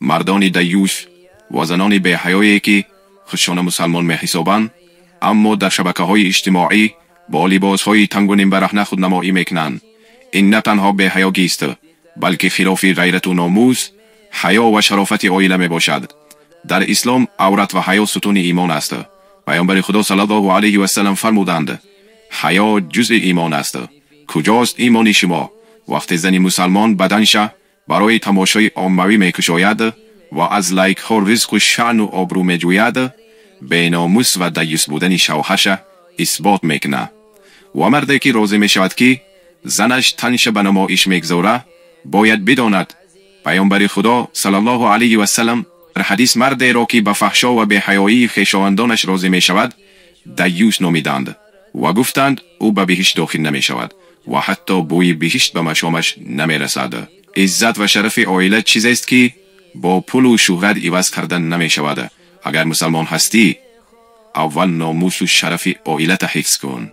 Мардони даюс ва занони беҳаёе ки худшона мусалмон меҳисобанд, аммо дар шабакаҳои иҷтимоӣ бо либосҳои тангу нимбараҳна худнамоӣ мекунанд. Ин на танҳо беҳаёгист, балки хилофи ғайрату номус, ҳаё ва шарофати оила мебошад. Дар ислом аврат ва ҳаё сутуни имон аст. Паёмбари Худо саллаллоҳу алайҳи васаллам фармуданд: ҳаё ҷузъи имон аст. Куҷост имони шумо вақте зани мусалмон баданша барои тамошои оммавӣ мекушояд ва аз лайкҳо ризқу шаъну обрӯ меҷӯяд, беномус ва даюс будани шавҳаша исбот мекунад? Ва марде ки розӣ мешавад, ки занаш танша ба намоиш мегзора, бояд бидонад, паёмбари Худо саллаллоҳу алайҳи васаллам дар ҳадис мардеро, ки ба фаҳшо ва беҳаёии хешовандонаш розӣ мешавад, даюс номиданд ва гуфтанд, ӯ ба биҳишт дохил намешавад ва ҳатто бӯи биҳишт ба машомаш намерасад. Иззат ва шарафи оила чизест, ки бо пулу шӯҳрат иваз кардан намешавад. Агар мусалмон ҳастӣ, аввал номусу шарафи оилата ҳифз кун.